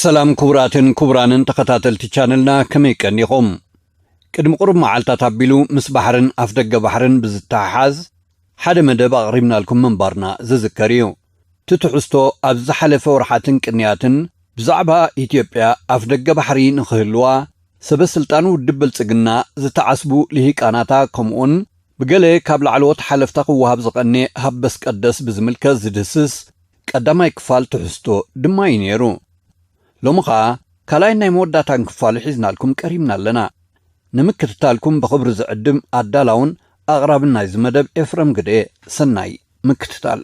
ሰላም ክቡራትን ክቡራንን ተኸታተልቲ ቻነልና፣ ከመይ ቀኒኹም? ቅድሚ ቁሩብ መዓልታት ኣቢሉ ምስ ባሕርን ኣፍደገ ባሕርን ብዝተሓሓዝ ሓደ መደብ ኣቕሪብናልኩም ምንባርና ዝዝከር እዩ። እቲ ትሕዝቶ ኣብ ዝሓለፈ ወርሓትን ቅንያትን ብዛዕባ ኢትዮጵያ ኣፍደገ ባሕሪ ንኽህልዋ ሰበ ስልጣን ውድብ ብልጽግና ዝተዓስቡ ልሂቃናታ፣ ከምኡውን ብገለ ካብ ላዕለዎት ሓለፍታ ክወሃብ ዝቐኔ ሃበስ ቀደስ ብዝምልከት ዝድህስስ ቀዳማይ ክፋል ትሕዝቶ ድማ እዩ ነይሩ። ሎሚ ኸኣ ካልኣይን ናይ መወዳእታን ክፋሉ ሒዝናልኩም ቀሪብና ኣለና። ንምክትታልኩም ብኽብሪ ዝዕድም ኣዳላውን ኣቕራብን ናይዚ መደብ ኤፍረም ግደ። ሰናይ ምክትታል።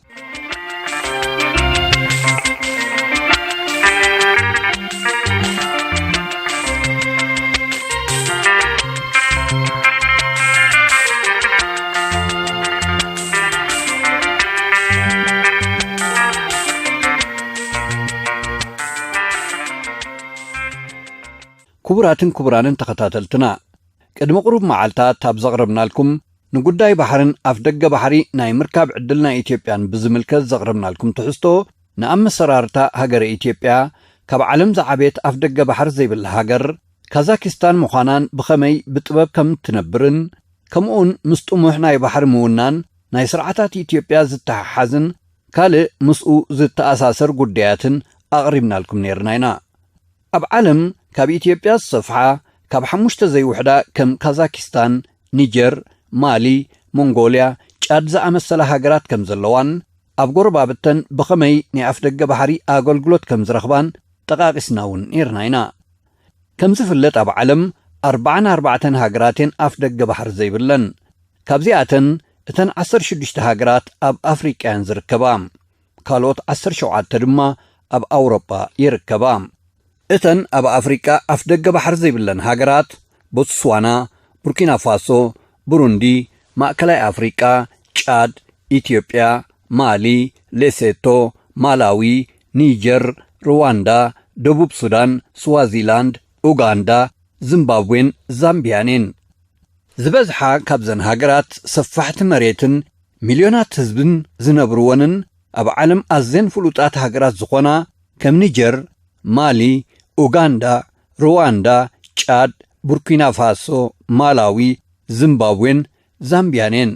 ክቡራትን ክቡራንን ተኸታተልትና፣ ቅድሚ ቁሩብ መዓልታት ኣብ ዘቕረብናልኩም ንጉዳይ ባሕርን ኣፍደገ ባሕሪ ናይ ምርካብ ዕድል ናይ ኢትዮጵያን ብዝምልከት ዘቕረብናልኩም ትሕዝቶ፣ ንኣመሰራርታ ሃገረ ኢትዮጵያ ካብ ዓለም ዝዓበየት ኣፍደገ ባሕሪ ዘይብላ ሃገር ካዛኪስታን ምዃናን ብኸመይ ብጥበብ ከም እትነብርን፣ ከምኡውን ምስ ጥሙሕ ናይ ባሕሪ ምውናን ናይ ስርዓታት ኢትዮጵያ ዝተሓሓዝን ካልእ ምስኡ ዝተኣሳሰር ጉዳያትን ኣቕሪብናልኩም ነይርና ኢና። ኣብ ዓለም ካብ ኢትዮጵያ ዝሰፍሓ ካብ ሓሙሽተ ዘይውሕዳ ከም ካዛኪስታን፣ ኒጀር፣ ማሊ፣ ሞንጎልያ፣ ጫድ ዝኣመሰላ ሃገራት ከም ዘለዋን ኣብ ጎረባብተን ብኸመይ ናይ ኣፍደገ ባሕሪ ኣገልግሎት ከም ዝረኽባን ጠቓቒስና እውን ነይርና ኢና። ከም ዝፍለጥ ኣብ ዓለም ኣርባዓን ኣርባዕተን ሃገራት እየን ኣፍደገ ባሕሪ ዘይብለን። ካብዚኣተን እተን ዓሰርተ ሽዱሽተ ሃገራት ኣብ ኣፍሪቃ እየን ዝርከባ። ካልኦት ዓሰርተ ሸውዓተ ድማ ኣብ ኣውሮጳ ይርከባ። እተን ኣብ ኣፍሪቃ ኣፍደገ ባሕሪ ዘይብለን ሃገራት ቦትስዋና፣ ቡርኪና ፋሶ፣ ብሩንዲ፣ ማእከላይ ኣፍሪቃ፣ ጫድ፣ ኢትዮጵያ፣ ማሊ፣ ሌሴቶ፣ ማላዊ፣ ኒጀር፣ ሩዋንዳ፣ ደቡብ ሱዳን፣ ስዋዚላንድ፣ ኡጋንዳ፣ ዚምባብዌን ዛምቢያን እየን። ዝበዝሓ ካብዘን ሃገራት ሰፋሕቲ መሬትን ሚልዮናት ህዝብን ዝነብርወንን ኣብ ዓለም ኣዝየን ፍሉጣት ሃገራት ዝኾና ከም ኒጀር፣ ማሊ፣ ኡጋንዳ፣ ሩዋንዳ፣ ጫድ፣ ቡርኪና ፋሶ፣ ማላዊ፣ ዚምባብዌን ዛምቢያን እየን።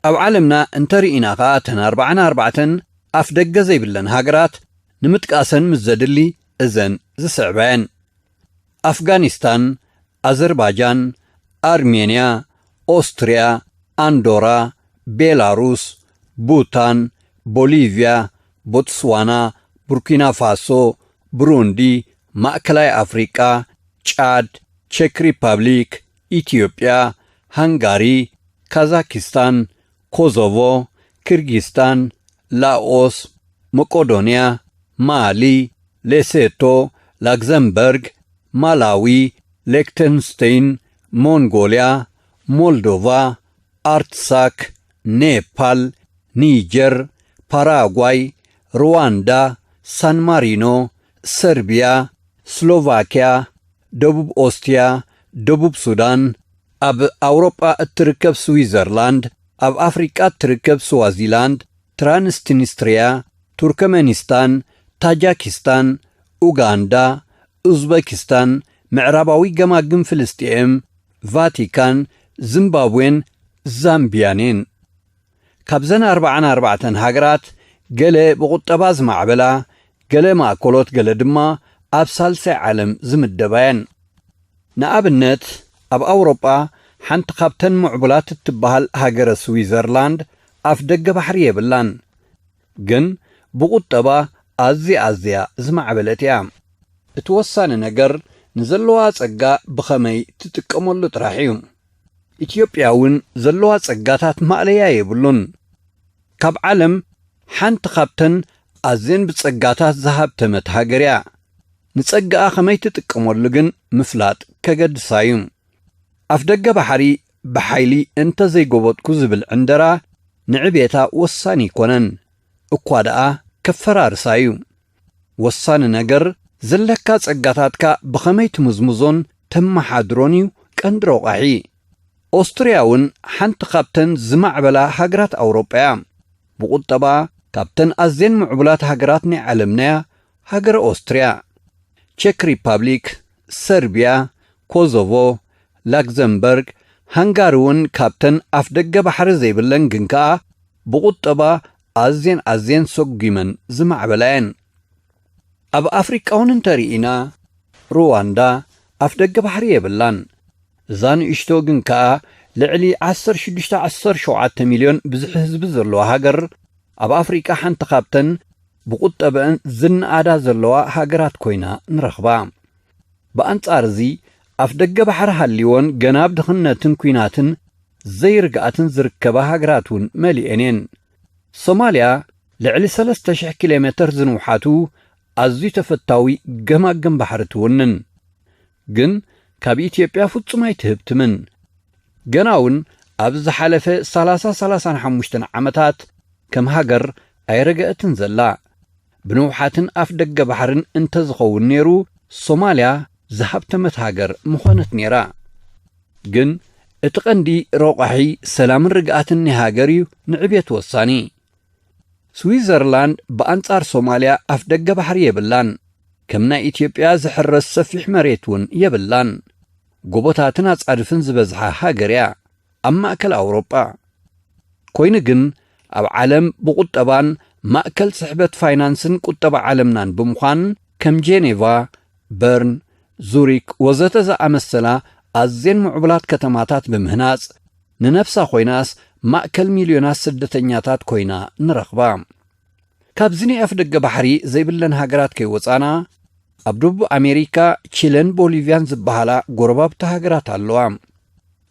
ኣብ ዓለምና እንተርኢና ኸኣ እተን ኣርባዓን ኣርባዕተን ኣፍ ደገ ዘይብለን ሃገራት ንምጥቃሰን ምስ ዘድሊ እዘን ዝስዕባ እየን። ኣፍጋኒስታን፣ ኣዘርባጃን፣ ኣርሜንያ፣ ኦስትርያ፣ ኣንዶራ፣ ቤላሩስ፣ ቡታን፣ ቦሊቭያ፣ ቦትስዋና፣ ቡርኪና ፋሶ፣ ብሩንዲ፣ ማእከላይ ኣፍሪቃ፣ ጫድ፣ ቸክ ሪፓብሊክ፣ ኢትዮጵያ፣ ሃንጋሪ፣ ካዛኪስታን፣ ኮዞቮ፣ ኪርጊስታን፣ ላኦስ፣ መቄዶንያ፣ ማሊ፣ ሌሴቶ፣ ላክዘምበርግ፣ ማላዊ፣ ሌክተንስቴይን፣ ሞንጎልያ፣ ሞልዶቫ፣ ኣርትሳክ፣ ኔፓል፣ ኒጀር፣ ፓራጓይ፣ ሩዋንዳ፣ ሳን ማሪኖ፣ ሰርቢያ፣ ስሎቫኪያ፣ ደቡብ ኦስትያ፣ ደቡብ ሱዳን፣ ኣብ ኣውሮጳ እትርከብ ስዊዘርላንድ፣ ኣብ ኣፍሪቃ እትርከብ ስዋዚላንድ፣ ትራንስኒስትሪያ፣ ቱርከመኒስታን፣ ታጃኪስታን፣ ኡጋንዳ፣ ኡዝበኪስታን፣ ምዕራባዊ ገማግም ፍልስጤም፣ ቫቲካን፣ ዚምባብዌን ዛምቢያን እየን። ካብዘን ኣርባዓን ኣርባዕተን ሃገራት ገለ ብቁጠባ ዝማዕበላ፣ ገለ ማእከሎት፣ ገለ ድማ ኣብ ሳልሳይ ዓለም ዝምደባ እየን። ንኣብነት፣ ኣብ ኣውሮጳ ሓንቲ ካብተን ምዕቡላት እትበሃል ሃገረ ስዊዘርላንድ ኣፍ ደገ ባሕሪ የብላን። ግን ብቁጠባ ኣዝያ ኣዝያ ዝማዕበለት እያ። እቲ ወሳኒ ነገር ንዘለዋ ጸጋ ብኸመይ ትጥቀመሉ ጥራሕ እዩ። ኢትዮጵያ እውን ዘለዋ ጸጋታት ማእለያ የብሉን። ካብ ዓለም ሓንቲ ካብተን ኣዝየን ብጸጋታት ዝሃብተመት ሃገር እያ። ንጸጋኣ ከመይ ትጥቀመሉ ግን ምፍላጥ ከገድሳ እዩ። ኣፍ ደገ ባሕሪ ብሓይሊ እንተ ዘይጎበጥኩ ዝብል ዕንደራ ንዕቤታ ወሳኒ ኣይኮነን፣ እኳ ደኣ ከፈራርሳ እዩ። ወሳኒ ነገር ዘለካ ጸጋታትካ ብኸመይ ትምዝምዞን ተመሓድሮን እዩ ቀንዲ ረቋሒ። ኦስትርያ እውን ሓንቲ ካብተን ዝማዕበላ ሃገራት ኣውሮጳ እያ። ብቁጠባ ካብተን ኣዝየን ምዕቡላት ሃገራት ናይ ዓለምና እያ ሃገረ ኦስትርያ። ቸክ ሪፓብሊክ፣ ሰርቢያ፣ ኮዞቮ፣ ላክዘምበርግ፣ ሃንጋሪ እውን ካብተን ኣፍደገ ባሕሪ ዘይብለን ግን ከኣ ብቁጠባ ኣዝየን ኣዝየን ሰጒመን ዝማዕበላ እየን። ኣብ ኣፍሪቃ እውን እንተርኢና፣ ሩዋንዳ ኣፍደገ ባሕሪ የብላን። እዛ ንእሽቶ ግን ከኣ ልዕሊ ዓሰርተ ሽዱሽተ ዓሰርተ ሸውዓተ ሚልዮን ብዝሒ ህዝቢ ዘለዋ ሃገር፣ ኣብ ኣፍሪቃ ሓንቲ ካብተን ብቁጠበአን ዝነኣዳ ዘለዋ ሃገራት ኮይና ንረኽባ። ብኣንጻር እዚ፣ ኣፍደገ ባሕሪ ሃልይወን ገና ኣብ ድኽነትን ኲናትን ዘይርግኣትን ዝርከባ ሃገራት እውን መሊኤን እየን። ሶማልያ ልዕሊ ሰለስተ ሽሕ ኪሎ ሜተር ዝንውሓቱ ኣዝዩ ተፈታዊ ገማግም ባሕሪ ትውንን። ግን ካብ ኢትዮጵያ ፍጹም ኣይትህብትምን። ገና እውን ኣብ ዝሓለፈ ሰላሳ ሰላሳን ሓሙሽተን ዓመታት ከም ሃገር ኣይረገአትን ዘላ። ብንውሓትን ኣፍደገ ባሕርን እንተዝኸውን ነይሩ፣ ሶማልያ ዝሃብተመት ሃገር ምኾነት ነይራ። ግን እቲ ቀንዲ ረቋሒ ሰላምን ርግኣትን ናይ ሃገር እዩ ንዕብየት ወሳኒ። ስዊዘርላንድ ብኣንጻር ሶማልያ ኣፍደገ ባሕሪ የብላን። ከም ናይ ኢትዮጵያ ዝሕረስ ሰፊሕ መሬት እውን የብላን። ጎቦታትን ኣጻድፍን ዝበዝሓ ሃገር እያ፣ ኣብ ማእከል ኣውሮጳ። ኮይኑ ግን፣ ኣብ ዓለም ብቁጠባን ማእከል ስሕበት ፋይናንስን ቁጠባ ዓለምናን ብምዃን፣ ከም ጄኔቫ፣ በርን፣ ዙሪክ ወዘተ ዝኣመሰላ ኣዝየን ምዕቡላት ከተማታት ብምህናጽ፣ ንነፍሳ ኮይናስ ማእከል ሚልዮናት ስደተኛታት ኮይና ንረኽባ። ካብዚ ናይ ኣፍደገ ባሕሪ ዘይብለን ሃገራት ከይወጻና፣ ኣብ ደቡብ ኣሜሪካ ቺለን ቦሊቭያን ዝበሃላ ጎረባብቲ ሃገራት ኣለዋ።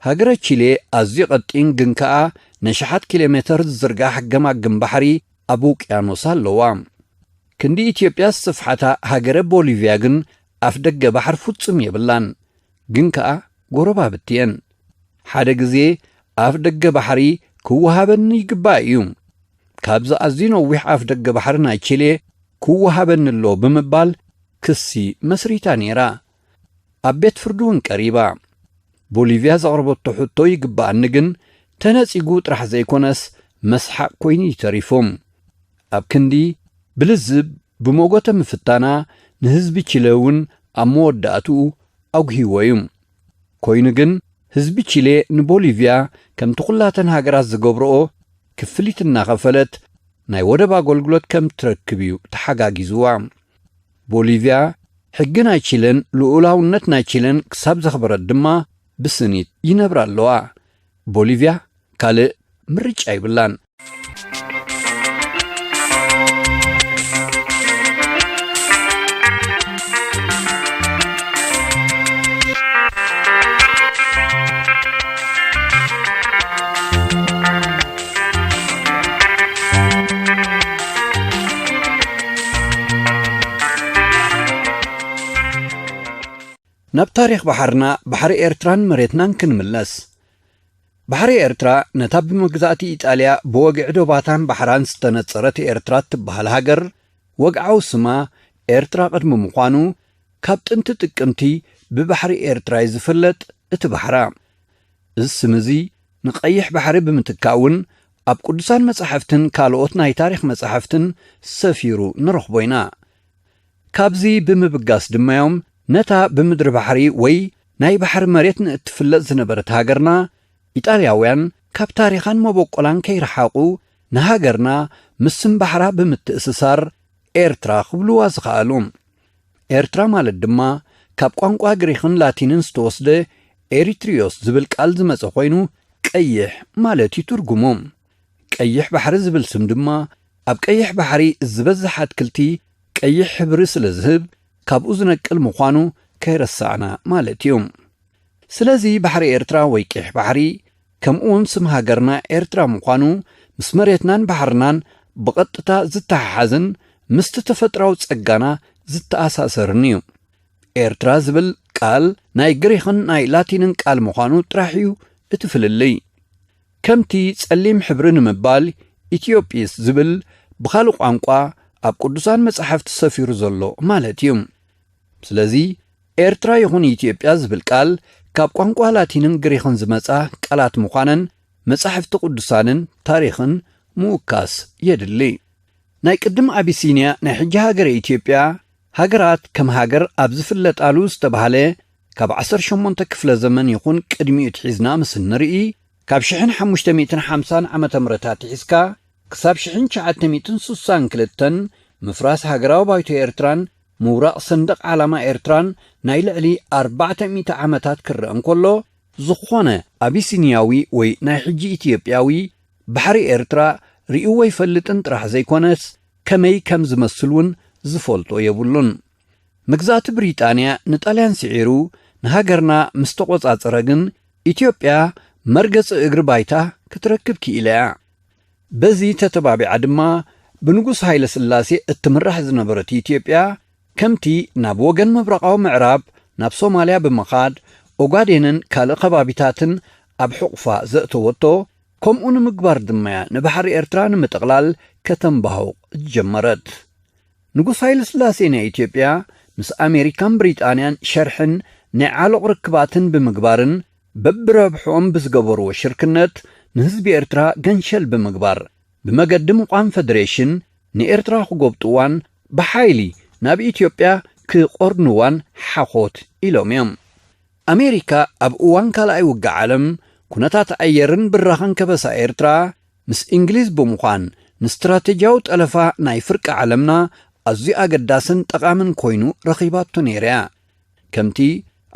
ሃገረ ቺሌ ኣዝዩ ቀጢን ግን ከኣ ነሽሓት ኪሎ ሜተር ዝዝርጋሕ ገማግም ባሕሪ ኣብ ውቅያኖስ ኣለዋ። ክንዲ ኢትዮጵያ ዝስፍሓታ ሃገረ ቦሊቭያ ግን ኣፍደገ ባሕሪ ፍጹም የብላን። ግን ከኣ ጎረባብቲ እየን። ሓደ ግዜ ኣፍደገ ባሕሪ ክወሃበኒ ይግባእ እዩ። ካብዚ ኣዝዩ ነዊሕ ኣፍደገ ባሕሪ ናይ ቺሌ ክወሃበኒ ኣሎ ብምባል ክሲ መስሪታ ነይራ። ኣብ ቤት ፍርዲ እውን ቀሪባ። ቦሊቭያ ዘቕረበቶ ሕቶ ይግባኣኒ ግን ተነጺጉ ጥራሕ ዘይኮነስ መስሓቕ ኮይኑ እዩ ተሪፉ። ኣብ ክንዲ ብልዝብ ብመጎተ ምፍታና ንህዝቢ ቺለ እውን ኣብ መወዳእትኡ ኣጉሂዎ እዩ። ኮይኑ ግን ህዝቢ ቺሌ ንቦሊቭያ ከምቲ ኩላተን ሃገራት ዝገብርኦ ክፍሊት እናኸፈለት ናይ ወደብ ኣገልግሎት ከም ትረክብ እዩ ተሓጋጊዝዋ። ቦሊቭያ ሕጊ ናይ ቺለን ልኡላውነት ናይ ቺለን ክሳብ ዘኽበረት ድማ ብስኒት ይነብራ ኣለዋ። ቦሊቭያ ካልእ ምርጫ ይብላን። ናብ ታሪኽ ባሕርና፣ ባሕሪ ኤርትራን መሬትናን ክንምለስ። ባሕሪ ኤርትራ ነታ ብመግዛእቲ ኢጣልያ ብወግዒ ዶባታን ባሕራን ዝተነጸረት ኤርትራ እትበሃል ሃገር፣ ወግዓዊ ስማ ኤርትራ ቅድሚ ምዃኑ፣ ካብ ጥንቲ ጥቅምቲ ብባሕሪ ኤርትራ እዩ ዝፍለጥ እቲ ባሕራ። እዚ ስም እዚ ንቀይሕ ባሕሪ ብምትካእ እውን ኣብ ቅዱሳን መጻሕፍትን ካልኦት ናይ ታሪኽ መጻሕፍትን ሰፊሩ ንረኽቦ ኢና። ካብዚ ብምብጋስ ድማ እዮም ነታ ብምድሪ ባሕሪ ወይ ናይ ባሕሪ መሬት ንእትፍለጥ ዝነበረት ሃገርና፣ ኢጣልያውያን ካብ ታሪኻን መበቆላን ከይረሓቑ ንሃገርና ምስ ስም ባሕራ ብምትእስሳር ኤርትራ ክብልዋ ዝኸኣሉ። ኤርትራ ማለት ድማ ካብ ቋንቋ ግሪኽን ላቲንን ዝተወስደ ኤሪትሪዮስ ዝብል ቃል ዝመጸ ኮይኑ ቀይሕ ማለት እዩ ትርጉሙ። ቀይሕ ባሕሪ ዝብል ስም ድማ ኣብ ቀይሕ ባሕሪ ዝበዝሕ ኣትክልቲ ቀይሕ ሕብሪ ስለ ዝህብ ካብኡ ዝነቅል ምዃኑ ከይረሳዕና ማለት እዩ። ስለዚ ባሕሪ ኤርትራ ወይ ቀይሕ ባሕሪ ከምኡውን ስም ሃገርና ኤርትራ ምዃኑ ምስ መሬትናን ባሕርናን ብቐጥታ ዝተሓሓዝን ምስቲ ተፈጥራዊ ጸጋና ዝተኣሳሰርን እዩ። ኤርትራ ዝብል ቃል ናይ ግሪኽን ናይ ላቲንን ቃል ምዃኑ ጥራሕ እዩ እቲ ፍልልይ። ከምቲ ጸሊም ሕብሪ ንምባል ኢትዮጵስ ዝብል ብኻልእ ቋንቋ ኣብ ቅዱሳን መጻሕፍቲ ሰፊሩ ዘሎ ማለት እዩ። ስለዚ ኤርትራ ይኹን ኢትዮጵያ ዝብል ቃል ካብ ቋንቋ ላቲንን ግሪኽን ዝመጻ ቃላት ምዃነን መጻሕፍቲ ቅዱሳንን ታሪኽን ምውካስ የድሊ። ናይ ቅድም ኣቢሲንያ ናይ ሕጂ ሃገረ ኢትዮጵያ ሃገራት ከም ሃገር ኣብ ዝፍለጣሉ ዝተባህለ ካብ ዓሰርተ ሸሞንተ ክፍለ ዘመን ይኹን ቅድሚኡ ትሒዝና ምስ እንርኢ፣ ካብ ሽሕን ሓሙሽተ ሚእትን ሓምሳን ዓመተ ምህረት ኣትሒዝካ ክሳብ ሽሕን ትሽዓተ ሚእትን ስሳን ክልተን ምፍራስ ሃገራዊ ባይቶ ኤርትራን ምውራቕ ሰንደቕ ዓላማ ኤርትራን ናይ ልዕሊ ኣርባዕተ ሚእቲ ዓመታት ክረአ እንከሎ፣ ዝኾነ ኣቢሲንያዊ ወይ ናይ ሕጂ ኢትዮጵያዊ ባሕሪ ኤርትራ ርእይዎ ኣይፈልጥን ጥራሕ ዘይኮነስ፣ ከመይ ከም ዝመስል እውን ዝፈልጦ የብሉን። መግዛእቲ ብሪጣንያ ንጣልያን ስዒሩ ንሃገርና ምስ ተቖጻጸረ ግን፣ ኢትዮጵያ መርገጺ እግሪ ባይታ ክትረክብ ክኢላ እያ። በዚ ተተባቢዓ ድማ፣ ብንጉስ ሃይለ ስላሴ እትምራሕ ዝነበረት ኢትዮጵያ፣ ከምቲ ናብ ወገን ምብራቓዊ ምዕራብ ናብ ሶማልያ ብምኻድ፣ ኦጋዴንን ካልእ ከባቢታትን ኣብ ሕቑፋ ዘእተወቶ፣ ከምኡ ንምግባር ድማ እያ ንባሕሪ ኤርትራ ንምጥቕላል ከተንባሁቕ ጀመረት። ንጉስ ሃይለ ስላሴ ናይ ኢትዮጵያ ምስ ኣሜሪካን ብሪጣንያን ሸርሕን ናይ ዓሎቕ ርክባትን ብምግባርን በብረብሕኦም ብዝገበርዎ ሽርክነት ንህዝቢ ኤርትራ ገንሸል ብምግባር ብመገዲ ምቋም ፈደሬሽን ንኤርትራ ክጎብጥዋን ብሓይሊ ናብ ኢትዮጵያ ክቆርንዋን ሓኾት ኢሎም እዮም። ኣሜሪካ ኣብ እዋን ካልኣይ ውግእ ዓለም ኩነታት ኣየርን ብራኸን ከበሳ ኤርትራ ምስ እንግሊዝ ብምዃን ንስትራቴጂያዊ ጠለፋ ናይ ፍርቂ ዓለምና ኣዝዩ ኣገዳስን ጠቓምን ኮይኑ ረኺባቶ ነይራ እያ። ከምቲ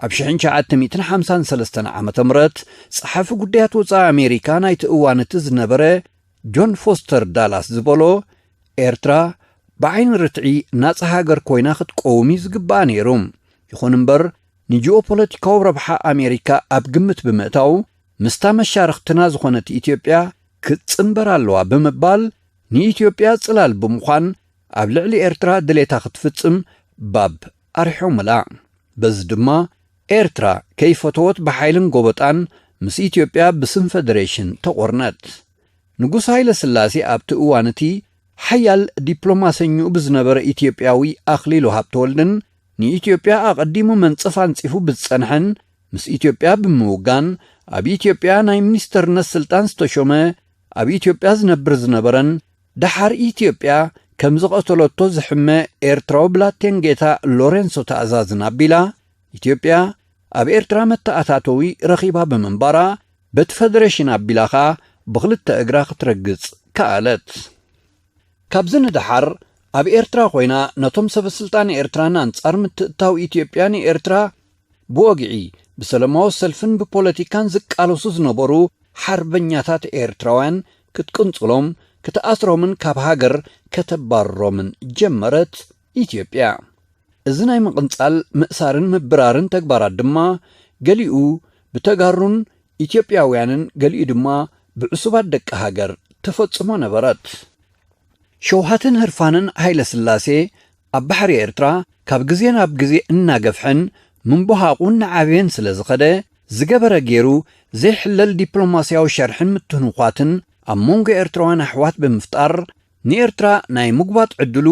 ኣብ ሽሕን ትሽዓተ ሚእትን ሓምሳን ሰለስተን ዓመተ ምህረት ጸሓፊ ጉዳያት ወጻኢ ኣሜሪካ ናይቲ እዋን እቲ ዝነበረ ጆን ፎስተር ዳላስ ዝበሎ፣ ኤርትራ ብዓይኒ ርትዒ ናጻ ሃገር ኮይና ክትቀውም እዩ ዝግባኣ ነይሩ። ይኹን እምበር፣ ንጂኦፖለቲካዊ ረብሓ ኣሜሪካ ኣብ ግምት ብምእታው፣ ምስታ መሻርኽትና ዝኾነት ኢትዮጵያ ክትጽንበር ኣለዋ ብምባል፣ ንኢትዮጵያ ጽላል ብምዃን ኣብ ልዕሊ ኤርትራ ድሌታ ክትፍጽም ባብ ኣርሒሙላ። በዚ ድማ ኤርትራ ከይፈተወት ብሓይልን ጎበጣን ምስ ኢትዮጵያ ብስም ፈደሬሽን ተቖርነት። ንጉስ ሃይለ ስላሴ ኣብቲ እዋን እቲ ሓያል ዲፕሎማሰኝኡ ብዝነበረ ኢትዮጵያዊ ኣኽሊሉ ሃብተወልድን ንኢትዮጵያ ኣቐዲሙ መንጸፍ ኣንጺፉ ብዝጸንሐን ምስ ኢትዮጵያ ብምውጋን ኣብ ኢትዮጵያ ናይ ሚኒስተርነት ስልጣን ዝተሾመ ኣብ ኢትዮጵያ ዝነብር ዝነበረን ደሓር ኢትዮጵያ ከም ዝቐተለቶ ዝሕመ ኤርትራዊ ብላቴን ጌታ ሎሬንሶ ተኣዛዝን ኣቢላ ኢትዮጵያ ኣብ ኤርትራ መተኣታተዊ ረኺባ ብምንባራ በቲ ፈደሬሽን ኣቢላ ኸኣ ብኽልተ እግራ ክትረግጽ ከኣለት። ካብዚ ንደሓር ኣብ ኤርትራ ኮይና ነቶም ሰበ ስልጣን ኤርትራን ኣንጻር ምትእትታው ኢትዮጵያ ንኤርትራ ብወግዒ ብሰላማዊ ሰልፍን ብፖለቲካን ዝቃለሱ ዝነበሩ ሓርበኛታት ኤርትራውያን ክትቅንጽሎም፣ ክትኣስሮምን ካብ ሃገር ከተባርሮምን ጀመረት ኢትዮጵያ። እዚ ናይ ምቕንጻል፣ ምእሳርን ምብራርን ተግባራት ድማ ገሊኡ ብተጋሩን ኢትዮጵያውያንን ገሊኡ ድማ ብዕሱባት ደቂ ሃገር ተፈጽሞ ነበረት። ሸውሃትን ህርፋንን ሃይለ ስላሴ ኣብ ባሕሪ ኤርትራ ካብ ግዜ ናብ ግዜ እናገፍሐን ምንቡሃቑ እናዓበየን ስለ ዝኸደ፣ ዝገበረ ገይሩ ዘይሕለል ዲፕሎማስያዊ ሸርሕን ምትንዃትን ኣብ መንጎ ኤርትራውያን ኣሕዋት ብምፍጣር፣ ንኤርትራ ናይ ምጉባጥ ዕድሉ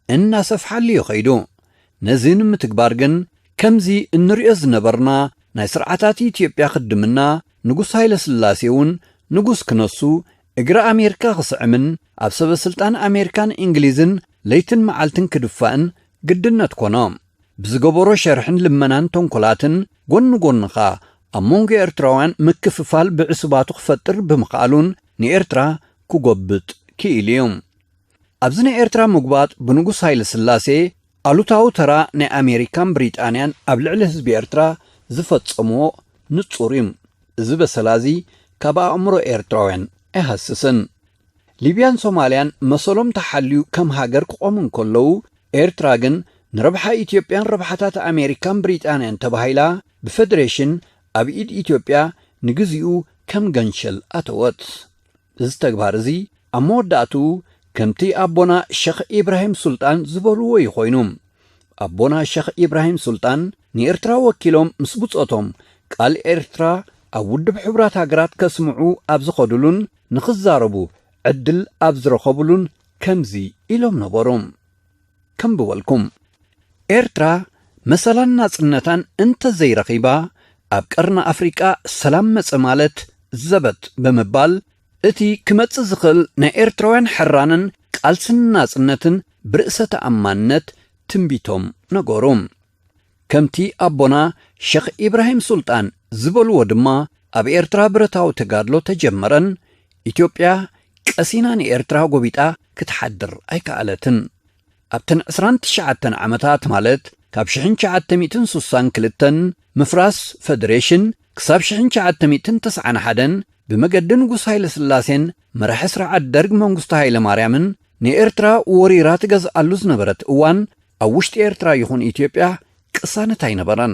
እናሰፍሓሉ እዩ ኸይዱ። ነዚ ንምትግባር ግን፣ ከምዚ እንሪኦ ዝነበርና ናይ ስርዓታት ኢትዮጵያ ክድምና፣ ንጉስ ሃይለ ስላሴ እውን ንጉስ ክነሱ፣ እግሪ ኣሜሪካ ክስዕምን ኣብ ሰበ ስልጣን ኣሜሪካን እንግሊዝን ለይትን መዓልትን ክድፋእን ግድነት ኮኖ። ብዝገበሮ ሸርሕን ልመናን ተንኮላትን፣ ጎኒ ጎኒ ኸኣ ኣብ መንጎ ኤርትራውያን ምክፍፋል ብዕሱባቱ ክፈጥር ብምኽኣሉን ንኤርትራ ክጎብጥ ክኢሉ እዩ። ኣብዚ ናይ ኤርትራ ምጉባጥ ብንጉስ ሃይለ ስላሴ ኣሉታዊ ተራ ናይ ኣሜሪካን ብሪጣንያን ኣብ ልዕሊ ህዝቢ ኤርትራ ዝፈጸምዎ ንጹር እዩ። እዚ በሰላ እዚ ካብ ኣእምሮ ኤርትራውያን ኣይሃስስን። ሊብያን ሶማልያን መሰሎም ተሓልዩ ከም ሃገር ክቖሙ እንከለዉ፣ ኤርትራ ግን ንረብሓ ኢትዮጵያን ረብሓታት ኣሜሪካን ብሪጣንያን ተባሂላ ብፈደሬሽን ኣብ ኢድ ኢትዮጵያ ንግዚኡ ከም ገንሸል ኣተወት። እዚ ተግባር እዚ ኣብ መወዳእትኡ ከምቲ ኣቦና ሸኽ ኢብራሂም ሱልጣን ዝበልዎ እዩ ኮይኑ። ኣቦና ሸኽ ኢብራሂም ሱልጣን ንኤርትራ ወኪሎም ምስ ብጾቶም ቃል ኤርትራ ኣብ ውድብ ሕቡራት ሃገራት ከስምዑ ኣብ ዝኸዱሉን ንኽዛረቡ ዕድል ኣብ ዝረኸቡሉን ከምዚ ኢሎም ነበሩ። ከም ብበልኩም፣ ኤርትራ መሰላን ናጽነታን እንተዘይረኺባ፣ ኣብ ቀርኒ ኣፍሪቃ ሰላም መጸ ማለት ዘበት ብምባል፣ እቲ ክመጽእ ዝኽእል ናይ ኤርትራውያን ሕራንን ቃልስን ናጽነትን ብርእሰ ተኣማንነት ትንቢቶም ነገሩ። ከምቲ ኣቦና ሸኽ ኢብራሂም ሱልጣን ዝበልዎ ድማ፣ ኣብ ኤርትራ ብረታዊ ተጋድሎ ተጀመረን፣ ኢትዮጵያ ቀሲና ንኤርትራ ጎቢጣ ክትሓድር ኣይከኣለትን። ኣብተን ዕስራን ትሽዓተን ዓመታት፣ ማለት ካብ ሽሕን ትሽዓተ ሚእትን ስሳን ክልተን ምፍራስ ፈደሬሽን ክሳብ ሽሕን ትሽዓተ ሚእትን ተስዓን ሓደን ብመገዲ ንጉስ ሃይለ ስላሴን መራሒ ስርዓት ደርግ መንግስቱ ሃይለ ማርያምን ንኤርትራ ወሪራ ትገዝኣሉ ዝነበረት እዋን፣ ኣብ ውሽጢ ኤርትራ ይኹን ኢትዮጵያ ቅሳነት ኣይነበረን።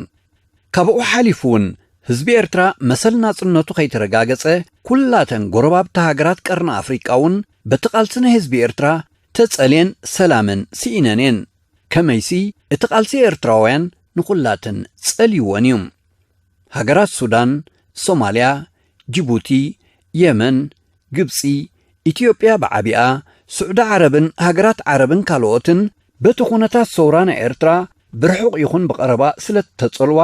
ካብኡ ሓሊፉ እውን ህዝቢ ኤርትራ መሰል ናጽነቱ ከይተረጋገጸ፣ ኩላተን ጎረባብቲ ሃገራት ቀርኒ ኣፍሪቃ እውን በቲ ቃልሲ ናይ ህዝቢ ኤርትራ ተጸልየን ሰላመን ስኢነን እየን። ከመይሲ እቲ ቃልሲ ኤርትራውያን ንኹላተን ጸልይወን እዩ። ሃገራት ሱዳን፣ ሶማልያ፣ ጅቡቲ፣ የመን፣ ግብጺ፣ ኢትዮጵያ ብዓቢኣ፣ ስዑዲ ዓረብን ሃገራት ዓረብን ካልኦትን በቲ ኩነታት ሰውራ ናይ ኤርትራ ብርሑቕ ይኹን ብቐረባ ስለ እተጸልዋ፣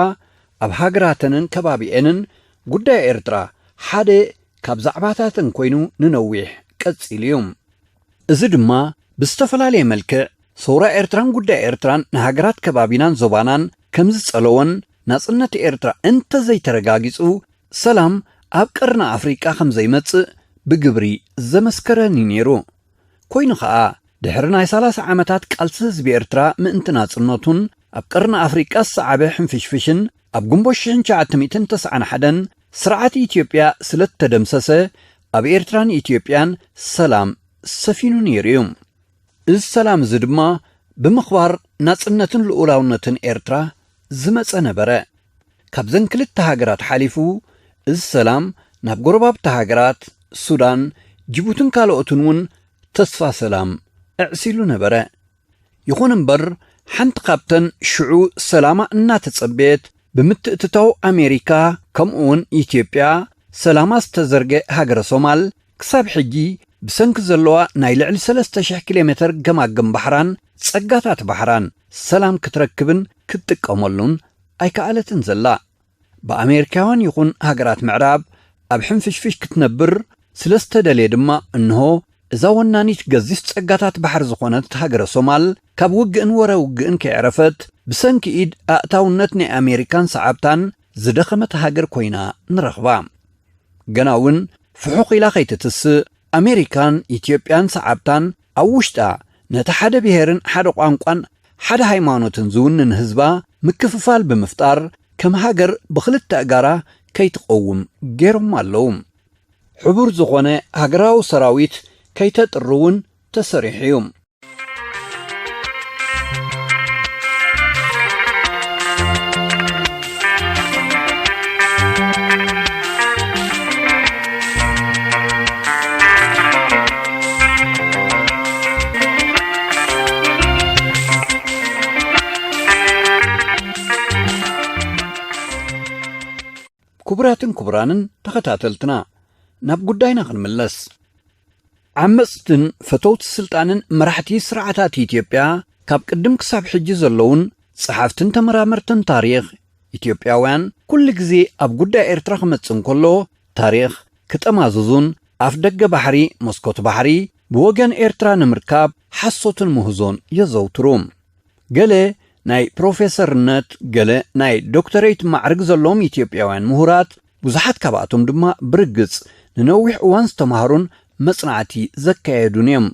ኣብ ሃገራተንን ከባቢኤንን ጉዳይ ኤርትራ ሓደ ካብ ዛዕባታተን ኮይኑ ንነዊሕ ቀጺሉ እዩ። እዚ ድማ ብዝተፈላለየ መልክዕ ሰውራ ኤርትራን ጉዳይ ኤርትራን ንሃገራት ከባቢናን ዞባናን ከም ዝጸለዎን፣ ናጽነት ኤርትራ እንተ ዘይተረጋጊጹ ሰላም ኣብ ቀርኒ ኣፍሪቃ ከም ዘይመጽእ ብግብሪ ዘመስከረን እዩ ነይሩ። ኮይኑ ኸኣ፣ ድሕሪ ናይ ሰላሳ ዓመታት ቃልሲ ህዝቢ ኤርትራ ምእንቲ ናጽነቱን ኣብ ቀርኒ ኣፍሪቃ ዝሰዓበ ሕንፍሽፍሽን፣ ኣብ ግንቦት ሽሕን ትሽዓተ ሚእትን ተስዓን ሓደን ስርዓት ኢትዮጵያ ስለ እተደምሰሰ፣ ኣብ ኤርትራን ኢትዮጵያን ሰላም ሰፊኑ ነይሩ እዩ። እዚ ሰላም እዚ ድማ ብምኽባር ናጽነትን ልኡላውነትን ኤርትራ ዝመጸ ነበረ። ካብዘን ክልተ ሃገራት ሓሊፉ፣ እዚ ሰላም ናብ ጎረባብቲ ሃገራት ሱዳን፣ ጅቡትን ካልኦትን እውን ተስፋ ሰላም ኣዕሲሉ ነበረ። ይኹን እምበር፣ ሓንቲ ካብተን ሽዑ ሰላማ እናተጸበየት ብምትእትታው ኣሜሪካ፣ ከምኡውን ኢትዮጵያ፣ ሰላማ ዝተዘርገ ሃገረ ሶማል፣ ክሳብ ሕጂ ብሰንኪ ዘለዋ ናይ ልዕሊ ሰለስተ ሽሕ ኪሎ ሜተር ገማግም ባሕራን ጸጋታት ባሕራን ሰላም ክትረክብን ክትጥቀመሉን ኣይከኣለትን ዘላ። ብኣሜሪካውያን ይኹን ሃገራት ምዕራብ ኣብ ሕንፍሽፍሽ ክትነብር ስለ ዝተደልየ ድማ፣ እንሆ እዛ ወናኒት ገዚፍ ጸጋታት ባሕሪ ዝኾነት ሃገረ ሶማል፣ ካብ ውግእን ወረ ውግእን ከይዕረፈት፣ ብሰንኪ ኢድ ኣእታውነት ናይ ኣሜሪካን ሰዓብታን ዝደኸመት ሃገር ኮይና ንረኽባ። ገና እውን ፍሑኽ ኢላ ከይትትስእ፣ ኣሜሪካን ኢትዮጵያን ሰዓብታን ኣብ ውሽጣ ነቲ ሓደ ብሄርን ሓደ ቋንቋን ሓደ ሃይማኖትን ዝውንን ህዝባ ምክፍፋል ብምፍጣር፣ ከም ሃገር ብኽልተ ኣእጋራ ከይትቐውም ገይሮማ ኣለዉ። ሕቡር ዝኾነ ሃገራዊ ሰራዊት ከይተጥሪ እውን ተሰሪሑ እዩ። ክቡራትን ክቡራንን ተኸታተልትና፣ ናብ ጉዳይና ክንምለስ። ዓመጽትን ፈተውቲ ስልጣንን መራሕቲ ስርዓታት ኢትዮጵያ፣ ካብ ቅድም ክሳብ ሕጂ ዘለውን ጸሓፍትን ተመራመርትን ታሪኽ ኢትዮጵያውያን፣ ኩሉ ግዜ ኣብ ጉዳይ ኤርትራ ክመጽእ እንከሎ፣ ታሪኽ ክጠማዝዙን ኣፍ ደገ ባሕሪ፣ መስኮት ባሕሪ፣ ብወገን ኤርትራ ንምርካብ ሓሶትን ምህዞን የዘውትሩ። ገለ ናይ ፕሮፌሰርነት፣ ገለ ናይ ዶክተሬት ማዕርግ ዘለዎም ኢትዮጵያውያን ምሁራት፣ ብዙሓት ካብኣቶም ድማ ብርግጽ ንነዊሕ እዋን ዝተማህሩን መጽናዕቲ ዘካየዱን እዮም።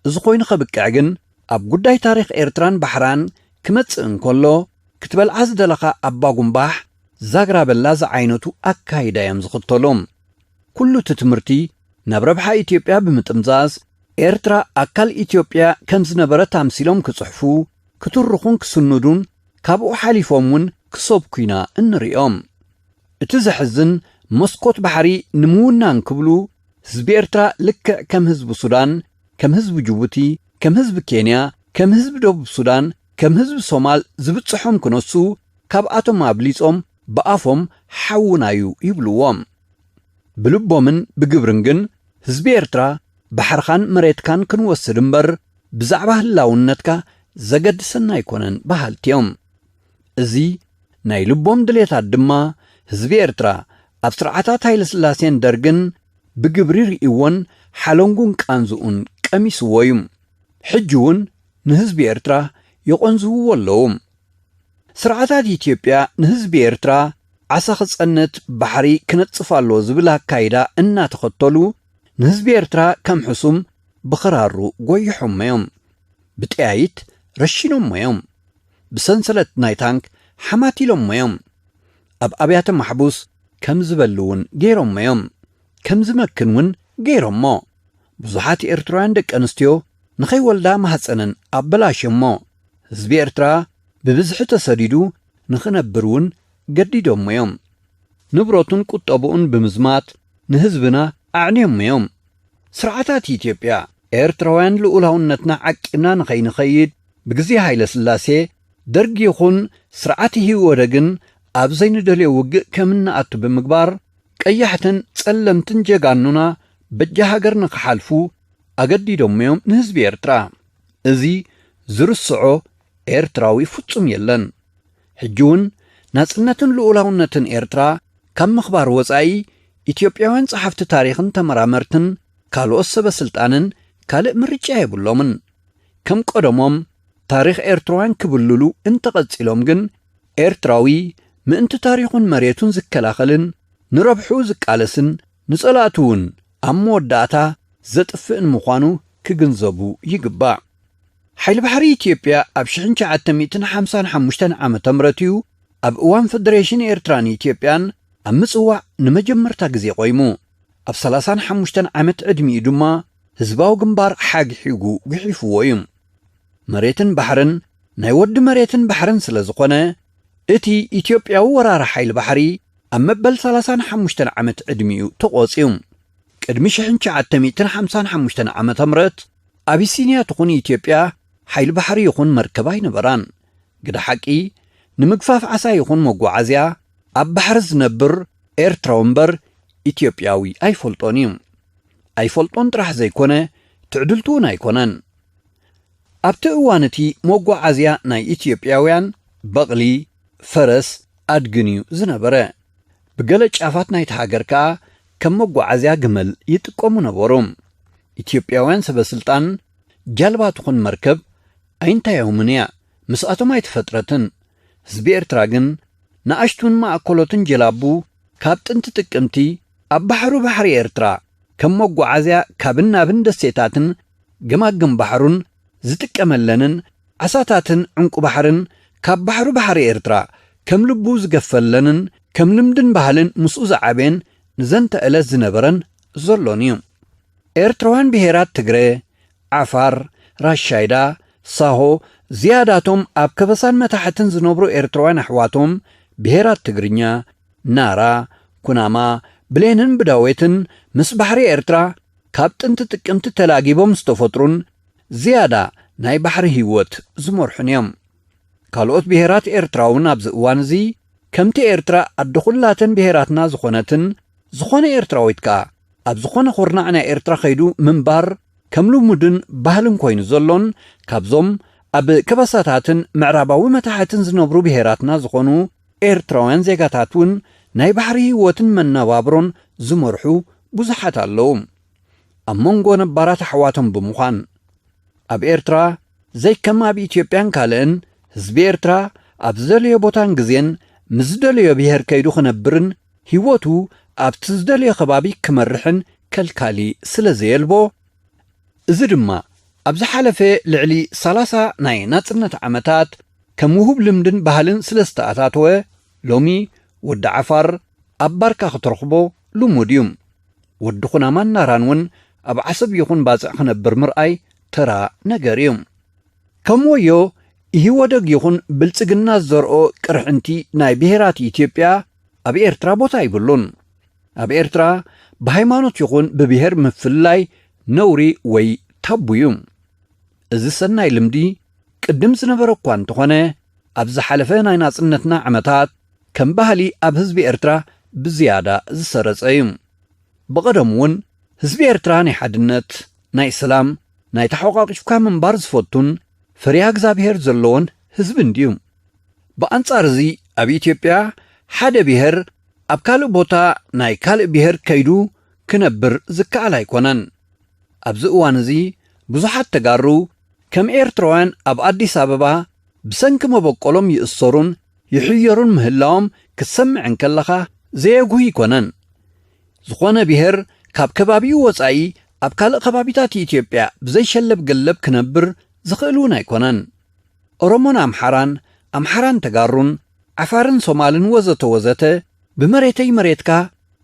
እዚ ኮይኑ ከብቅዕ ግን፣ ኣብ ጉዳይ ታሪኽ ኤርትራን ባሕራን ክመጽእ እንከሎ፣ ክትበልዓ ዝደለኻ ኣባጉምባሕ፣ ዛግራ በላ ዝዓይነቱ ኣካይዳ እዮም ዝኽተሉ። ኩሉ እቲ ትምህርቲ ናብ ረብሓ ኢትዮጵያ ብምጥምዛዝ፣ ኤርትራ ኣካል ኢትዮጵያ ከም ዝነበረት ኣምሲሎም ክጽሕፉ፣ ክትርኹን ክስንዱን፣ ካብኡ ሓሊፎም እውን ክሰብኩ ኢና እንሪኦም። እቲ ዘሕዝን፣ መስኮት ባሕሪ ንምውናን ክብሉ፣ ህዝቢ ኤርትራ ልክዕ ከም ህዝቢ ሱዳን፣ ከም ህዝቢ ጅቡቲ፣ ከም ህዝቢ ኬንያ፣ ከም ህዝቢ ደቡብ ሱዳን፣ ከም ህዝቢ ሶማል ዝብጽሖም ክነሱ፣ ካብኣቶም ኣብሊጾም ብኣፎም ሓውና እዩ ይብልዎም። ብልቦምን ብግብርን ግን ህዝቢ ኤርትራ ባሕርኻን መሬትካን ክንወስድ እምበር ብዛዕባ ህላውነትካ ዘገድሰና ኣይኮነን በሃልቲ እዮም። እዚ ናይ ልቦም ድሌታት ድማ ህዝቢ ኤርትራ ኣብ ስርዓታት ሃይለስላሴን ደርግን ብግብሪ ርእይዎን ሓለንጉን ቃንዝኡን ቀሚስዎ እዩ። ሕጂ እውን ንህዝቢ ኤርትራ ይቖንዝውዎ ኣለዉ። ስርዓታት ኢትዮጵያ ንህዝቢ ኤርትራ ዓሳ ክጸንት ባሕሪ ክነጽፍ ኣሎ ዝብል ኣካይዳ እናተኸተሉ ንህዝቢ ኤርትራ ከም ሕሱም ብኽራሩ ጎይሖሞ እዮም። ብጠያይት ረሺኖሞ እዮም። ብሰንሰለት ናይ ታንክ ሓማቲሎሞ እዮም። ኣብ ኣብያተ ማሕቡስ ከም ዝበሊ እውን ገይሮሞ እዮም። ከም ዝመክን እውን ገይሮሞ። ብዙሓት ኤርትራውያን ደቂ ኣንስትዮ ንኸይወልዳ ማህፀነን ኣበላሽዮሞ። ህዝቢ ኤርትራ ብብዝሒ ተሰዲዱ ንኽነብር እውን ገዲዶሞ እዮም። ንብረቱን ቁጠብኡን ብምዝማት ንህዝብና ኣዕንዮሞ እዮም። ስርዓታት ኢትዮጵያ ኤርትራውያን ልኡላውነትና ዓቂብና ንኸይንኸይድ ብግዜ ሃይለ ስላሴ፣ ደርጊ ይኹን ስርዓት ኢህወደግን ኣብ ዘይንደልዮ ውግእ ከም እንኣቱ ብምግባር ቀያሕትን ጸለምትን ጀጋኑና በጃ ሃገር ንኽሓልፉ ኣገዲዶሞ እዮም ንህዝቢ ኤርትራ። እዚ ዝርስዖ ኤርትራዊ ፍጹም የለን። ሕጂ እውን ናጽነትን ልኡላውነትን ኤርትራ ካብ ምኽባር ወጻኢ ኢትዮጵያውያን ጸሓፍቲ ታሪኽን ተመራመርትን ካልኦት ሰበ ስልጣንን ካልእ ምርጫ የብሎምን። ከም ቀደሞም ታሪኽ ኤርትራውያን ክብልሉ እንተቐጺሎም ግን ኤርትራዊ ምእንቲ ታሪኹን መሬቱን ዝከላኸልን ንረብሑ ዝቃለስን ንጸላእቱ እውን ኣብ መወዳእታ ዘጥፍእን ምዃኑ ክግንዘቡ ይግባእ። ሓይሊ ባሕሪ ኢትዮጵያ ኣብ ሽሕን ትሽዓተ ሚእትን ሓምሳን ሓሙሽተን ዓመተ ምህረት እዩ ኣብ እዋን ፈደሬሽን ኤርትራን ኢትዮጵያን ኣብ ምጽዋዕ ንመጀመርታ ግዜ ቆይሙ። ኣብ ሰላሳን ሓሙሽተን ዓመት ዕድሚኡ ድማ ህዝባዊ ግንባር ሓግሒጉ ጉሒፍዎ እዩ። መሬትን ባሕርን ናይ ወዲ መሬትን ባሕርን ስለ ዝኾነ፣ እቲ ኢትዮጵያዊ ወራሪ ሓይሊ ባሕሪ ኣብ መበል ሰላሳን ሓሙሽተን ዓመት ዕድሚኡ ተቖጽዩ። ቅድሚ ሽሕን ትሽዓተ ሚእትን ሓምሳን ሓሙሽተን ዓመተ ምህረት ኣቢሲንያ ትኹን ኢትዮጵያ ሓይሊ ባሕሪ ይኹን መርከብ ኣይነበራን። ግደ ሓቂ፣ ንምግፋፍ ዓሳ ይኹን መጓዓዝያ ኣብ ባሕሪ ዝነብር ኤርትራዊ እምበር ኢትዮጵያዊ ኣይፈልጦን እዩ። ኣይፈልጦን ጥራሕ ዘይኮነ፣ ትዕድልቱ እውን ኣይኮነን። ኣብቲ እዋን እቲ መጓዓዝያ ናይ ኢትዮጵያውያን በቕሊ፣ ፈረስ፣ ኣድግን እዩ ዝነበረ። ብገለ ጫፋት ናይቲ ሃገር ከኣ ከም መጓዓዝያ ግመል ይጥቀሙ ነበሩ። ኢትዮጵያውያን ሰበ ስልጣን ጃልባ ትኹን መርከብ ኣይንታዮምን እያ፣ ምስኣቶም ኣይተፈጥረትን። ህዝቢ ኤርትራ ግን ንኣሽቱን ማእከሎትን ጀላቡ ካብ ጥንቲ ጥቅምቲ ኣብ ባሕሩ ባሕሪ ኤርትራ ከም መጓዓዝያ ካብን ናብን ደሴታትን ገማግም ባሕሩን ዝጥቀመለንን ዓሳታትን ዕንቁ ባሕርን ካብ ባሕሩ ባሕሪ ኤርትራ ከም ልቡ ዝገፈለንን ከም ልምድን ባህልን ምስኡ ዝዓበየን ንዘንተ ዕለት ዝነበረን ዘሎን እዩ። ኤርትራውያን ብሄራት ትግረ፣ ዓፋር፣ ራሻይዳ፣ ሳሆ፣ ዝያዳቶም ኣብ ከበሳን መታሕትን ዝነብሩ ኤርትራውያን ኣሕዋቶም ብሄራት ትግርኛ፣ ናራ፣ ኩናማ፣ ብሌንን ብዳዌትን ምስ ባሕሪ ኤርትራ ካብ ጥንቲ ጥቅምቲ ተላጊቦም ዝተፈጥሩን ዝያዳ ናይ ባሕሪ ህይወት ዝመርሑን እዮም። ካልኦት ብሄራት ኤርትራ እውን ኣብዚ እዋን እዚ ከምቲ ኤርትራ ኣደ ኩላተን ብሄራትና ዝኾነትን ዝኾነ ኤርትራዊት ከኣ ኣብ ዝኾነ ኩርናዕ ናይ ኤርትራ ከይዱ ምንባር ከም ልሙድን ባህልን ኮይኑ ዘሎን ካብዞም ኣብ ከበሳታትን ምዕራባዊ መታሕትን ዝነብሩ ብሄራትና ዝኾኑ ኤርትራውያን ዜጋታት እውን ናይ ባሕሪ ህይወትን መነባብሮን ዝመርሑ ብዙሓት ኣለዉ። ኣብ መንጎ ነባራት ኣሕዋቶም ብምዃን ኣብ ኤርትራ ዘይከም ኣብ ኢትዮጵያን ካልእን ህዝቢ ኤርትራ ኣብ ዝደለዮ ቦታን ግዜን ምስ ዝደለዮ ብሄር ከይዱ ክነብርን ህይወቱ ኣብቲ ዝደለዮ ከባቢ ክመርሕን ከልካሊ ስለ ዘየልቦ፣ እዚ ድማ ኣብ ዝሓለፈ ልዕሊ ሰላሳ ናይ ናጽነት ዓመታት ከም ውሁብ ልምድን ባህልን ስለ ዝተኣታተወ፣ ሎሚ ወዲ ዓፋር ኣብ ባርካ ክትረኽቦ ልሙድ እዩ። ወዲ ኩናማን ናራን እውን ኣብ ዓሰብ ይኹን ባጽዕ ክነብር ምርኣይ ተራ ነገር እዩ። ከም ወዮ ኢህወደግ ይኹን ብልጽግና ዝዘርኦ ቅርሕንቲ ናይ ብሄራት ኢትዮጵያ ኣብ ኤርትራ ቦታ ይብሉን። ኣብ ኤርትራ ብሃይማኖት ይኹን ብብሄር ምፍልላይ ነውሪ ወይ ታቡ እዩ። እዚ ሰናይ ልምዲ ቅድም ዝነበረ እኳ እንተኾነ፣ ኣብ ዝሓለፈ ናይ ናጽነትና ዓመታት ከም ባህሊ ኣብ ህዝቢ ኤርትራ ብዝያዳ ዝሰረጸ እዩ። ብቐደሙ እውን ህዝቢ ኤርትራ ናይ ሓድነት፣ ናይ ሰላም፣ ናይ ተሓቋቂፍካ ምንባር ዝፈቱን ፈሪሃ እግዚኣብሄር ዘለዎን ህዝቢ እንድዩ። ብኣንጻር እዚ ኣብ ኢትዮጵያ ሓደ ብሄር ኣብ ካልእ ቦታ ናይ ካልእ ብሄር ከይዱ ክነብር ዝከኣል ኣይኮነን። ኣብዚ እዋን እዚ ብዙሓት ተጋሩ ከም ኤርትራውያን ኣብ ኣዲስ ኣበባ ብሰንኪ መበቆሎም ይእሰሩን ይሕየሩን ምህላዎም ክትሰምዕ እንከለኻ ዘየጉህ ኣይኮነን። ዝኾነ ብሄር ካብ ከባቢኡ ወጻኢ ኣብ ካልእ ከባቢታት ኢትዮጵያ ብዘይሸለብ ገለብ ክነብር ዝኽእል እውን ኣይኮነን። ኦሮሞን ኣምሓራን፣ ኣምሓራን ተጋሩን፣ ዓፋርን ሶማልን ወዘተ ወዘተ ብመሬተይ መሬትካ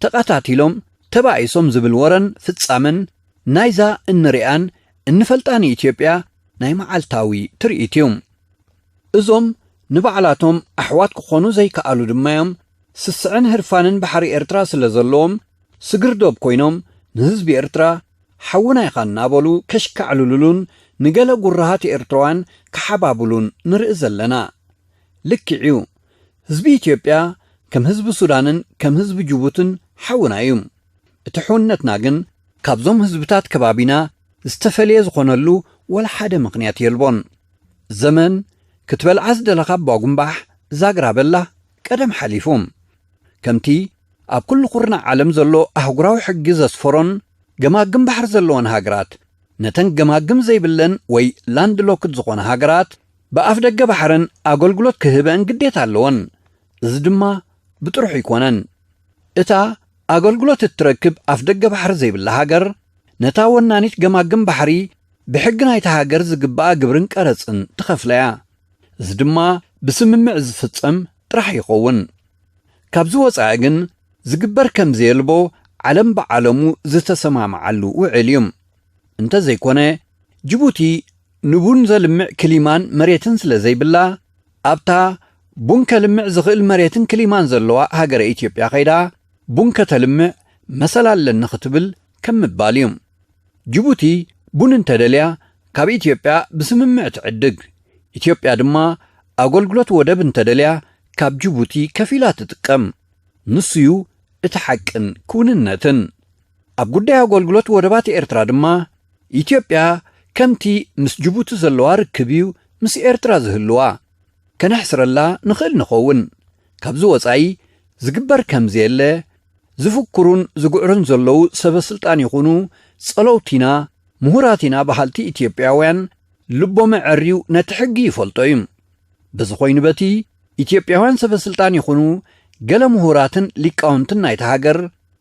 ተቐታቲሎም ተባኢሶም ዝብል ወረን ፍጻመን ናይዛ እንሪኣን እንፈልጣን ኢትዮጵያ ናይ መዓልታዊ ትርኢት እዩ። እዞም ንባዕላቶም ኣሕዋት ክኾኑ ዘይከኣሉ ድማ እዮም ስስዕን ህርፋንን ባሕሪ ኤርትራ ስለ ዘለዎም ስግር ዶብ ኮይኖም ንህዝቢ ኤርትራ ሓውና ኢኻ እናበሉ ከሽካዕልሉሉን ንገለ ጉራሃት ኤርትራውያን ክሓባብሉን ንርኢ ዘለና። ልክዕ እዩ። ህዝቢ ኢትዮጵያ ከም ህዝቢ ሱዳንን ከም ህዝቢ ጅቡትን ሓውና እዩ። እቲ ሕውነትና ግን ካብዞም ህዝብታት ከባቢና ዝተፈልየ ዝኾነሉ ወላ ሓደ ምኽንያት የልቦን። ዘመን ክትበልዓ ዝደለኻ ባጉምባሕ ዛግራ በላ ቀደም ሓሊፉ። ከምቲ ኣብ ኩሉ ኩርናዕ ዓለም ዘሎ ኣህጉራዊ ሕጊ ዘስፈሮን ገማግም ባሕሪ ዘለወን ሃገራት ነተን ገማግም ዘይብለን ወይ ላንድ ሎክድ ዝኾነ ሃገራት ብኣፍ ደገ ባሕረን ኣገልግሎት ክህበን ግዴታ ኣለወን። እዚ ድማ ብጥርሑ ኣይኮነን። እታ ኣገልግሎት እትረክብ ኣፍ ደገ ባሕሪ ዘይብላ ሃገር ነታ ወናኒት ገማግም ባሕሪ ብሕጊ ናይታ ሃገር ዝግብኣ ግብርን ቀረጽን ትኸፍላ እያ። እዚ ድማ ብስምምዕ ዝፍጸም ጥራሕ ይኸውን። ካብዚ ወጻኢ ግን ዝግበር ከም ዘየልቦ ዓለም ብዓለሙ ዝተሰማምዓሉ ውዕል እዩ። እንተዘይኮነ ጅቡቲ ንቡን ዘልምዕ ክሊማን መሬትን ስለ ዘይብላ ኣብታ ቡን ከልምዕ ዝኽእል መሬትን ክሊማን ዘለዋ ሃገረ ኢትዮጵያ ከይዳ ቡን ከተልምዕ መሰል ኣለኒ ክትብል ከም ምባል እዩ። ጅቡቲ ቡን እንተደልያ ካብ ኢትዮጵያ ብስምምዕ ትዕድግ። ኢትዮጵያ ድማ ኣገልግሎት ወደብ እንተደልያ ካብ ጅቡቲ ከፊላ ትጥቀም። ንሱዩ እቲ ሓቅን ክውንነትን። ኣብ ጉዳይ ኣገልግሎት ወደባት ኤርትራ ድማ ኢትዮጵያ ከምቲ ምስ ጅቡቲ ዘለዋ ርክብ እዩ ምስ ኤርትራ ዝህልዋ። ከነሕስረላ ንኽእል ንኸውን። ካብዚ ወጻኢ ዝግበር ከም ዘየለ ዝፍክሩን ዝግዕሩን ዘለዉ ሰበ ስልጣን ይኹኑ ጸለውቲና ምሁራቲና በሃልቲ ኢትዮጵያውያን ልቦም ኣዐርዩ ነቲ ሕጊ ይፈልጦ እዩ። በዚ ኮይኑ በቲ ኢትዮጵያውያን ሰበ ስልጣን ይኹኑ ገለ ምሁራትን ሊቃውንትን ናይታ ሃገር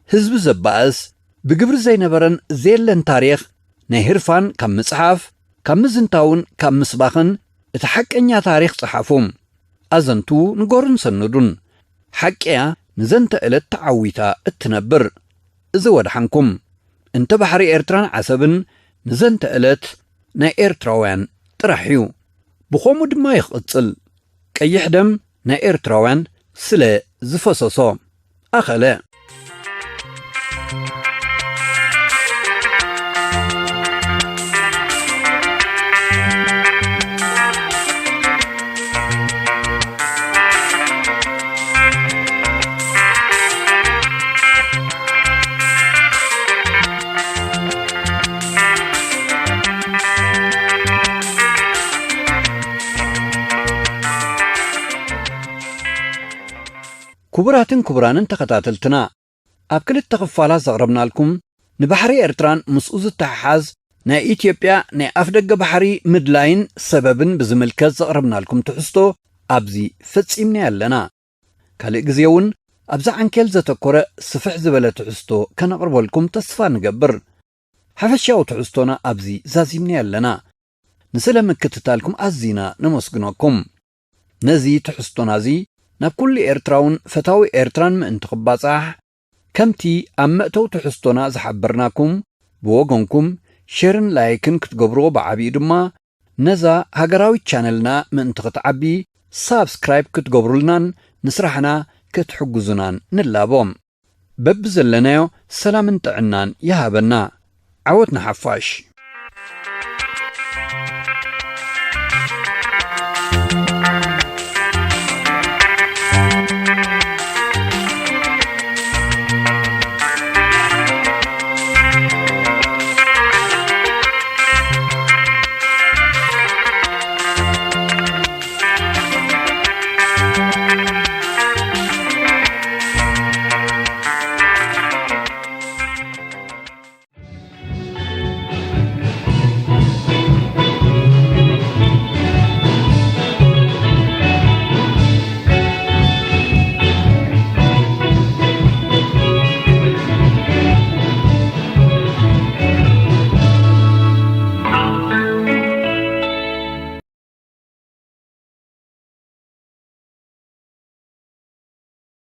ህዝቢ ዘባእስ ብግብሪ ዘይነበረን ዘየለን ታሪኽ ናይ ህርፋን ካብ ምጽሓፍ ካብ ምዝንታውን ካብ ምስባኽን እቲ ሓቀኛ ታሪኽ ጸሓፉ። ኣዘንቱ ንገሩን ሰንዱን። ሓቂያ ንዘንተ ዕለት ተዓዊታ እትነብር። እዚ ወድሓንኩም። እንተ ባሕሪ ኤርትራን ዓሰብን ንዘንተ ዕለት ናይ ኤርትራውያን ጥራሕ እዩ። ብኸምኡ ድማ ይቕጽል። ቀይሕ ደም ናይ ኤርትራውያን ስለ ዝፈሰሶ። ኣኸለ። ክቡራትን ክቡራንን ተኸታተልትና፣ ኣብ ክልተ ክፋላት ዘቕረብናልኩም ንባሕሪ ኤርትራን ምስኡ ዝተሓሓዝ ናይ ኢትዮጵያ ናይ ኣፍደገ ባሕሪ ምድላይን ሰበብን ብዝምልከት ዘቕረብናልኩም ትሕዝቶ ኣብዚ ፈጺምና ኣለና። ካልእ ግዜ እውን ኣብዛ ዓንኬል ዘተኮረ ስፍሕ ዝበለ ትሕዝቶ ከነቕርበልኩም ተስፋ ንገብር። ሓፈሻዊ ትሕዝቶና ኣብዚ ዛዚምና ኣለና። ንስለ ምክትታልኩም ኣዚና ነመስግነኩም። ነዚ ትሕዝቶና እዚ ናብ ኩሉ ኤርትራውን ፈታዊ ኤርትራን ምእንቲ ክባጻሕ፣ ከምቲ ኣብ መእተዊ ትሕዝቶና ዝሓበርናኩም፣ ብወገንኩም ሼርን ላይክን ክትገብርዎ፣ ብዓቢኡ ድማ ነዛ ሃገራዊት ቻነልና ምእንቲ ክትዓቢ ሳብስክራይብ ክትገብሩልናን ንስራሕና ክትሕግዙናን ንላቦ። በብዘለናዮ ሰላምን ጥዕናን ይሃበና። ዓወት ንሓፋሽ።